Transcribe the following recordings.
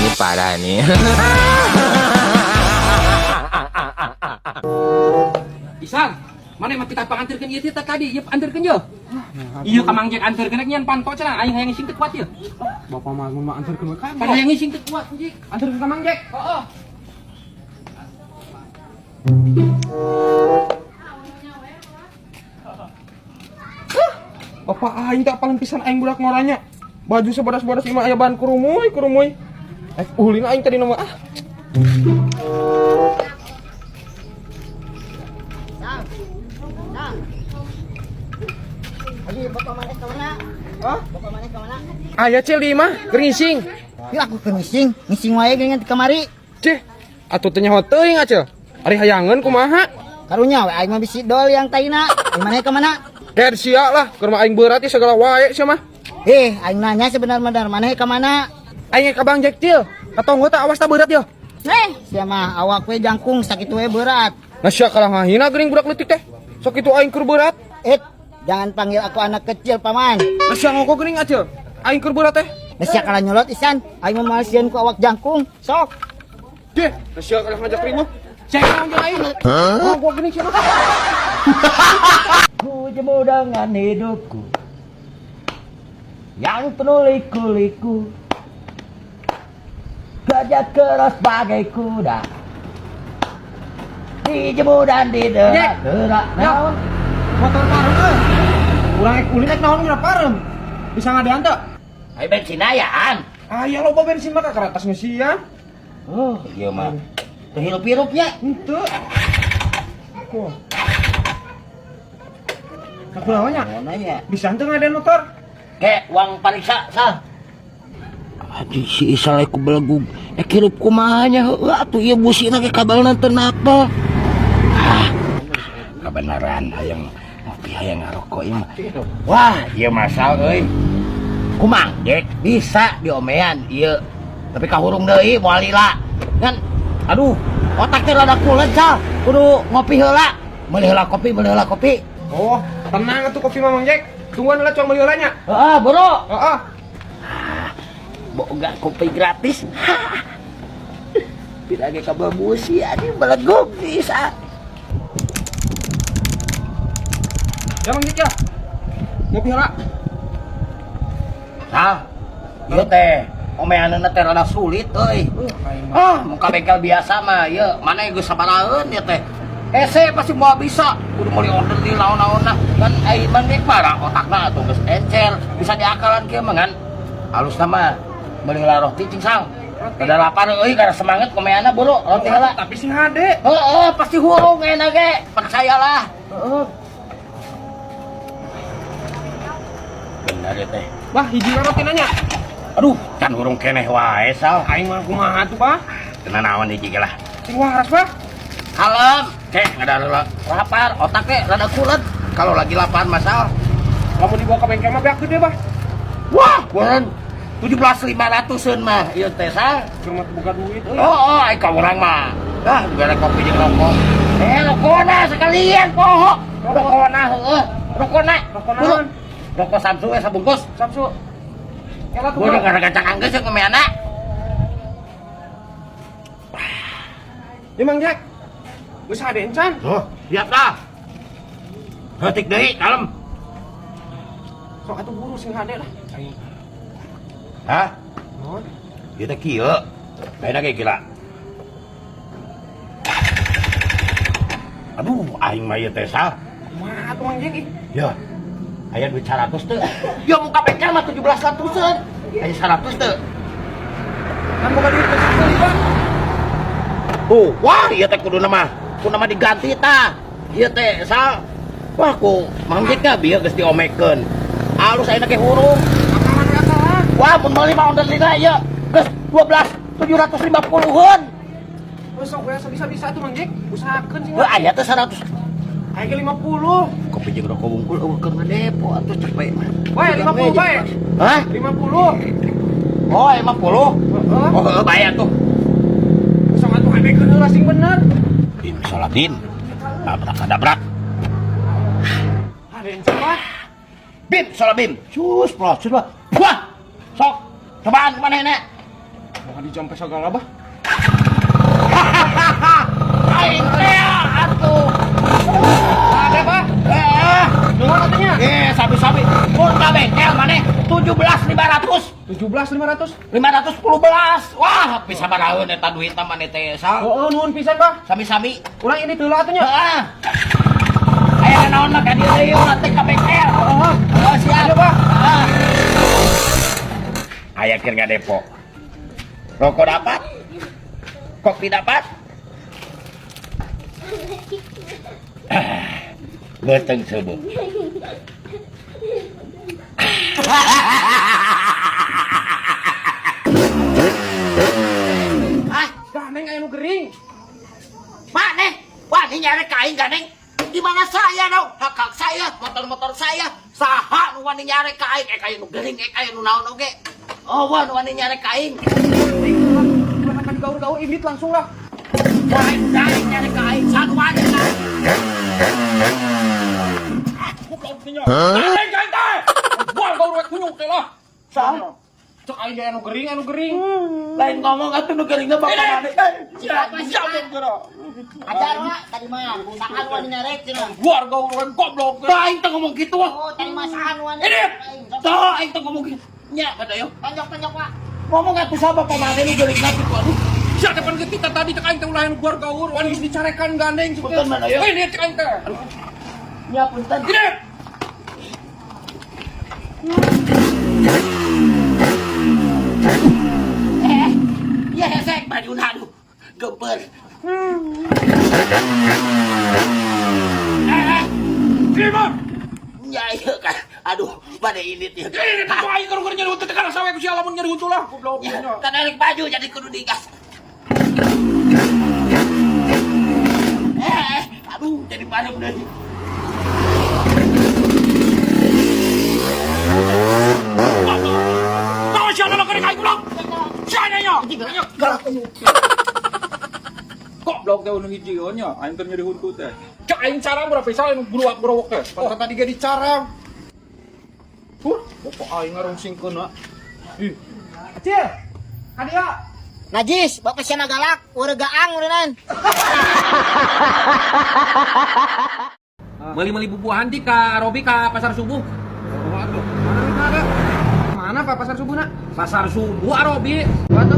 Ini parah nih. Isan, mana mah kita panganterkeun ieu teh tadi, ieu anterkeun ye. Ieu ka Mang Jack anterkeun nyan panto cenah aing hayang ngising teu kuat ieu. Bapak mah mun mah anterkeun we ka. Pan hayang ngising teu kuat anjing. Anterkeun ka Mang Jack. Heeh. Bapak aing tak paling pisan aing budak ngoranya. Baju sebodas-bodas imah aya bahan kurumuy, kurumuy. Eh, ulin aing tadi nama ah. Aji, bapak mana ke mana? Hah? Bapak mana ke mana? Aya cil di imah, keur ngising. Ya aku ke ngising, ngising wae geuningan ti kamari. Cih, atuh teh nyaho teuing acil. Ari hayangeun kumaha? Karunya we aing mah bisi dol yang taina. Aing mana ke mana? Ker sia lah, keur mah aing berat ya segala wae sia mah. Eh, aing nanya sebenar-benar mana ke mana? Aing ka Bang Jack cil. Katonggo teh awas ta berat yo. Eh, sia mah awak we jangkung sakitu we berat. Nah sia kalah ngahina geuning budak leutik teh. Sok itu aing keur berat. Eh, jangan panggil aku anak kecil, paman. Nah sia ngoko geuning acil. Aing keur berat teh. Nah, sia kalah nyolot isan, aing mah moal sieun ku awak jangkung. Sok. Deh, nah sia kalah ngajak riweuh. Cek naon jeung aing. Oh, gua geuning sia mah. Ku jemu dengan hidupku yang penuh liku-liku, kerja keras bagai kuda, dijemu dan diderak-derak. Naon? Motor parem euy. Urang ek ulin ek naon geura parem. Bisa ngadean teu? Ayo bensin ayaan. Aya loba bensin mah ka keratas ngeusian. Oh iya mah teu hirup-hirupnya. Henteu. Kok. Aku lawannya. Nanya. Bisa henteu ngadean motor? Kek uang pariksa sal. Aduh si Isal ku belegug. Ek hirup kumaha nya heueuh atuh ieu busina ge kabelna teu napel. Ah, kebenaran hayang ngopi hayang ngarokok ieu mah. Wah, ieu masal euy. Kumang Jack bisa diomean ieu. Tapi kahurung deui moal lila. Ngan aduh, otak teh rada kulet sal. Kudu ngopi heula. Meuli heula kopi, meuli heula kopi. Oh, tenang atuh kopi Mamang Jack. Tungguan heula cuang meuli heula nya. Heeh, bro. Heeh. Boga kopi gratis. Tidak ge kabel busi anjing belegug bisa. Ya Mang Jack ya. Ngopi heula. Sal, ieu teh omeanana teh rada sulit euy. Ah, muka bengkel biasa mah ieu mana geus sabaraheun ieu teh. Hese pasti moal bisa, kudu meuli order di naon-naonna. Kan ai Mang Jack mah otakna atuh geus encer, bisa diakalan kieu mah ngan. Halusna mah meuli heula roti cing Sal. Rada lapar euy karena semangat komeana buru roti heula. Tapi sing hade. Heeh, pasti hurung enak ge, percayalah. Heeh. Bener ya teh. Wah, hiji we roti nanya. Aduh, can hurung keneh wae Sal. Aing mah kumaha tuh, Bah? Teu naon hiji ge lah. Sing waras, Bah. Kalem, cek ngada lapar, otak teh rada kulet. Kalau lagi lapar masal. Lamun dibawa ke bengkel mah beak gede, Bah. Wah, kuren 17.500-eun mah ieu teh Sal. Keur mah buka duit euy. Oh, oh, ai ka urang mah. Ah, gara kopi jeung rokok. Eh, rokona sekalian poho. Rokona heueuh. Rokona. Rokona naon? Rokok Samsu we sabungkus. Samsu. Kela tuh. Gua udah gara-gara anggeus jeung ngomeana. Ya Mang Jack. Geus hade encan. Tuh, lihat dah. Heutik deui, kalem. Sok atuh buru sing hade lah. Aing. Hah? Naon? Ieu teh kieu. Ayeuna ge gila. Aduh, aing mah ieu teh Sal. Kumaha atuh Mang Jack ih? Ya. Aya duit 100 teu. Ya muka bengkel mah 1700-eun. Aya 100 teu. Kan boga duit geus meuli, Bang. Tuh, wah ieu teh kuduna mah. Kuduna mah diganti tah. Ieu teh Sal. Wah, ku Mang Jack teh bieu geus diomekeun. Alus ayeuna ge hurung. Wah, mun meuli mah onder lila ieu. Geus 12.750-eun. Geus sok we bisa-bisa tuh Mang Jack. Usahakeun sing. Heuh, aya teh 100. Aya ge 50. Kopi jeung rokok wungkul eueuh keur ngadepo atuh cek bae mah. Wah, 50 bae. Hah? 50. Oh, 50. Heeh. Oh, heueuh bae atuh. Geus sok atuh hadekeun heula sing bener. Bim saladin. Abrakadabrak. Hade encan, Bah. Bim salah bim. Cus, plos, cus, plos. Wah. Sok, cobaan kumaha nek? Mau dijampe sagala bah. Aing teh atuh. Ada bah. Eh, Nuhun atunya. eh, sabi-sabi. Mun ka bengkel maneh 17.500. 17.500. 510 belas. Wah, bisa baraheun eta duitna maneh teh, Sal. Oh, nuhun pisan bah. Sami-sami. Urang ini heula atunya. Heeh. Aya naon mah ka dieu deui ulah teh ka bengkel. Heeh. Heeh, siap. Ayo, Bah. Heeh. Aya keur ngadepo. Rokok dapat. Kopi dapat. Ah, beuteung seubeuk. Ah, Gandeng aya nu gering. Maneh, wah ini nyarek ka aing gandeng. Di mana saya dong? Hak hak saya, motor-motor saya. Saha nu wani nyarek ka aing? Eh aya nu gering, eh aya nu naon oge. Oh, wah nu wani nyarek ka aing. Ulah kan gaur-gaur indit langsung lah. Wah, aing daek nyarek ka aing. Saha nu wani ka aing? Gandeng aing teh. Buang gaur we kunyuk teh lah. Saha? Cek aing ge anu gering, anu gering. Lain ngomong atuh nu geringna bapak maneh. Eh, Siapa sih, siapa Pak? geura? Ajar Wak, tadi mah saha nu wani nyarek cenah. Buar gaur we goblok. Tah aing teh ngomong kitu ah. Oh, tadi mah saha nu wani Ini. nyarek ka aing. Sok, Tah aing teh ngomong kitu. Nya pada yo. Tonjok-tonjok Wak. Ngomong atuh saha bapak maneh nu geringna kitu aduh. Sia depan kita tadi cek aing teh ulah anu buar gaur. Wani geus dicarekan gandeng cek. Punten mana yo. Ini cek aing teh. Nya punten. Ini. Eh, ya hesek bajuna aduh. Gemper. Eh, Terima. nya ieu kan. Aduh, bade indit ieu. Ini tuh aing keur nyeri huntu teh kana sawe ku sia lamun nyeri huntu lah goblok. Ya, kan erek baju jadi kudu digas. Eh, aduh, jadi padam deui. Tahu sia nu gering aing goblok. Sia nya. Galak. Goblok teh nu hiji nya aing keur nyeri huntu teh. Cek aing cara berapa bisa anu gruwak-gruwak teh. Pantan tadi ge dicarang. Huh, bapak aing ngarungsingkeun ah. Ih. Acil. Ka dieu. Najis, bapak sia galak, ureuh gaang ureunan. Meuli-meuli bubuahan ti ka Robi ka pasar subuh. Waduh, mana nih ada? Mana Pak pasar subuh nak? Pasar subuh Arobi. Waduh.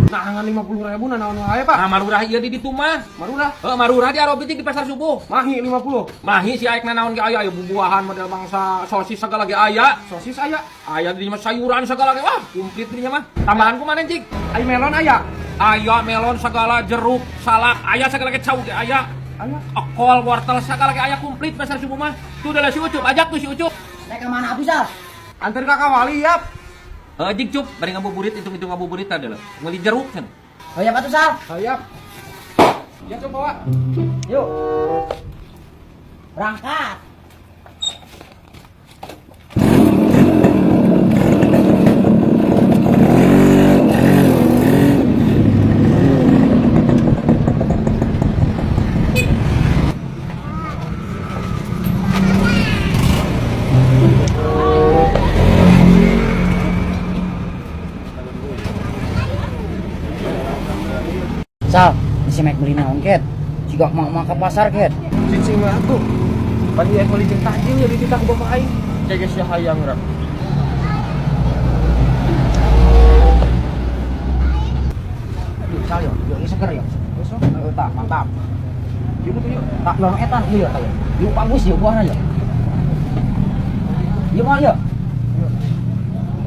Nah, ngan 50.000 nah naon wae Pak. Nah, marurah ieu di ditu mah. Marurah. Heuh, marurah di Arobi ti di pasar subuh. Mahi 50. Mahi si aek nanaon ge aya aya bubuahan model bangsa sosis segala ge aya. Sosis aya. Aya di mah sayuran segala ge wah, komplit di mah. Tambahan ku mana cik? Ai melon aya. Aya melon segala jeruk, salak, aya segala ge cau ge aya. Aya. Kol, wortel segala ge aya komplit pasar subuh mah. Tuh udah si Ucup, ajak tuh si Ucup. Rek ka mana atuh Sal? Antar ka kawali yap. Heuh, jig Cup, bari ngabuburit hitung-hitung ngabuburit tadi lah. Meuli jeruk kan. Hoyap atuh Sal. Hayap. Ya coba bawa. Yuk. Berangkat. Sal, si Mike beli naon ket? Jika mau ke pasar ket. Cicing mah atuh. Pan ieu meuli jeung takjil ya dititah ku bapak aing. Kayak geus hayang ra. Aduh, Sal yo, yo ini seger yo. Besok. Heeh, tak mantap. Yuk tuh yuk. Tak lorong etan ieu yo tah yo. Yuk bagus yo buahna yo. Ieu mah yo.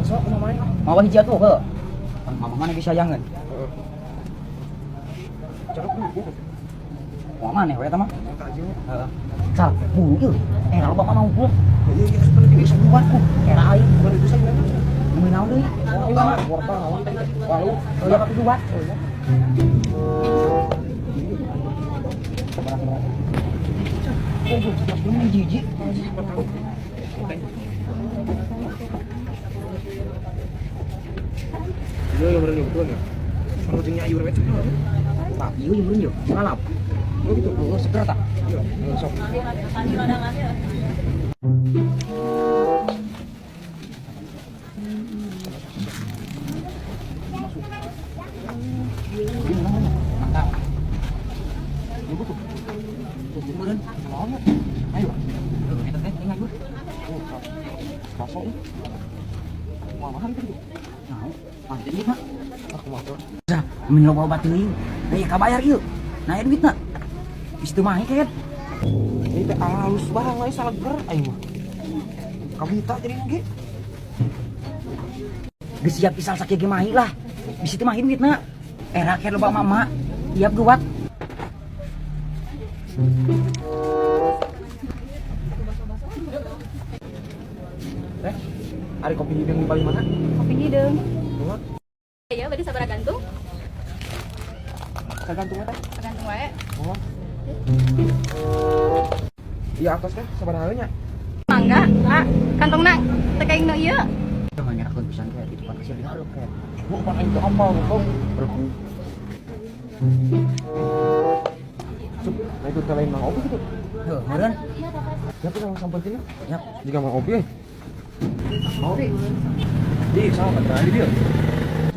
Besok kumaha main ah. Mawa hiji atuh heuh. Mama mana bisa jangan. Heeh. Cakep dulu. Mau mana we eta mah? Takjilnya. Heeh. Sal, buru ieu. Era lo bapak mau pulang. Iya iya seperti Ieu sebuah ku. Era aing. Bukan itu saya bilang. Nemuin naon deui? Oh, wortel naon teh. Walu. Oh, ya pakai dua. Oh, jijik. Iya, yang bener betul ya. Kalau jeung nyayu rek. Tak, iya yang bener yo. Ngalap. Oh gitu. Oh, seger tak? Iya, sok. Baso. Kumaha mahal gitu. Nah, mantep duitna. Ah, kumaha tuh? Sah, mun loba obat teuing. Nah, ieu kabayar ieu. Nah, ieu duitna. Geus teu mahi ket. Ini teh halus barang lain saleger aing mah. Kabita jadi ge. Geus siap Isal sakieu ge mahi lah. Bisi teu mahi duitna. Era ket loba mama. Iap geuwat. Teh, ari kopi hideung di paling mana? Kopi hideung. Nuhun. Ya, bade sabaraha gantung? Sagantung teh. Sagantung wae. Nuhun. Iya atos teh sabaraha nya? Mangga, ah, kantongna teh kaing nu ieu. Jangan nyerakeun pisan ket, itu pan kasih dihareup ket. Bu, pan aing teu apal goblok. Berku. Sup, nah itu teh lain Mang Obi gitu. Heuh, meureun. Ya tuh sampeurkeun. Yap. Jika Mang Obi. Mang Obi. Di, sama beneran di dieu.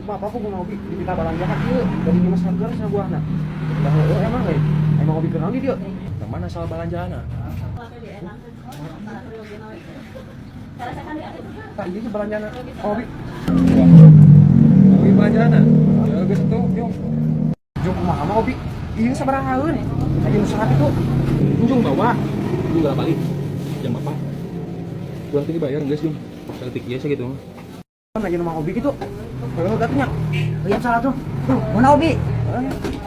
Coba apa aku Mang Obi dipita balanja ka dieu, dari Dimas Seger sabuahna. Dah heueuh emang euy. Emang Obi kenal di dieu. Yang mana soal balanjaana? Tak ieu balanjana. Obi. Obi balanjaana. Ya geus atuh, Jung. Jung kumaha mah Obi? Ieu sabarahaeun. Aya nu saha kitu? Jung bawa. Jung gak balik. Jam apa? Kurang tinggi bayar geus, Jung. Saeutik ieu sakitu mah. Aya nu Mang Obi kitu. Heueuh gatunya. Heuh, salah tuh. Tuh, mana Obi?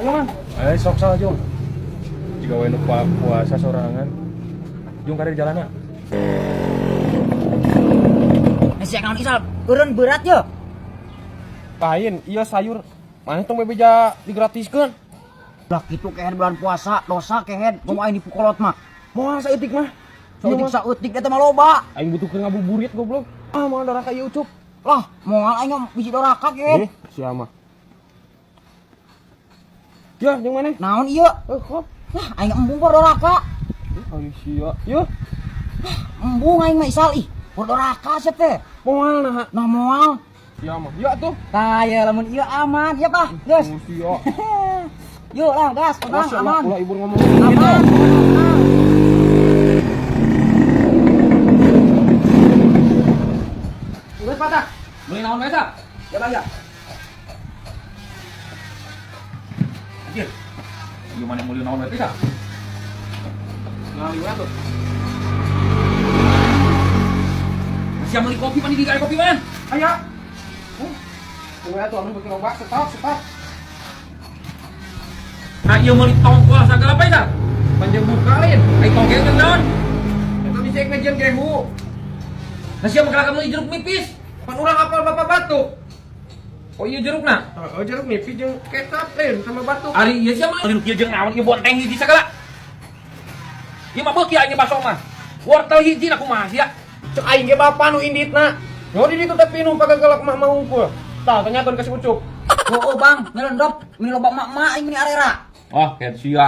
Ayo Mang. Eh, sok salah, Jung. Jika we nu puasa sorangan. Jung kare di jalanna. Nah, siang naon Isal? Eureun berat ye. Lain, iya sayur. Mana tong bebeja digratiskeun. Lah kitu kehed bulan puasa, dosa kehed. Kumaha aing dipukolot mah. Moal saeutik mah. Saeutik saeutik eta mah loba. Aing butuh keur ngabuburit goblok. Ah, moal doraka ieu Ucup. Lah, moal aing mah bisi doraka kehed. Eh, sia mah. Ya, jeung mana? Naon ieu? Eh, kop. Lah, aing embung por doraka. Ayo sia. Yo, Embung aing mah Isal ih. Por doraka sia teh. moal nah. Nah moal. Sia mah. Ya atuh. Tah ya lamun ieu aman, ya Pak. Geus. Oh, sia. Yuk lah, gas, tenang, Wah, aman. ulah ibur ngomong Aman. Aman. Geus patah. Beli naon wae, Sa? Ya bang ya. Anjir. Ieu mana meuli naon wae, Sa? Ngaliwat tuh. Siap beli kopi pan di kopi man. Aya. Tunggu atuh anu beuki loba stop, stop. Nah, ieu meuli tongkol sagala apa eta? Panjang buka lain. Ai tongkel jeung naon? Eta bisa ngajian gehu. Nah, siapa kalahkan meuli jeruk nipis? Pan urang apal bapak batuk. Oh iya jerukna. Heeh, jeruk nipis jeung kecap lain sama batuk. Ari ieu sia mah jeruk ieu jeung naon ieu bonteng hiji sagala. Ieu mah beuki aing baso mah. Wortel hiji na kumaha sia? Cek aing ge bapa nu inditna. Nyo di ditu teh pinuh pagagelak mah mah hungkul. Tah tanyakeun ka si Ucup. Oh, Bang, nyelendop, meni loba mak-mak aing meni arera. Oh, kayak sia.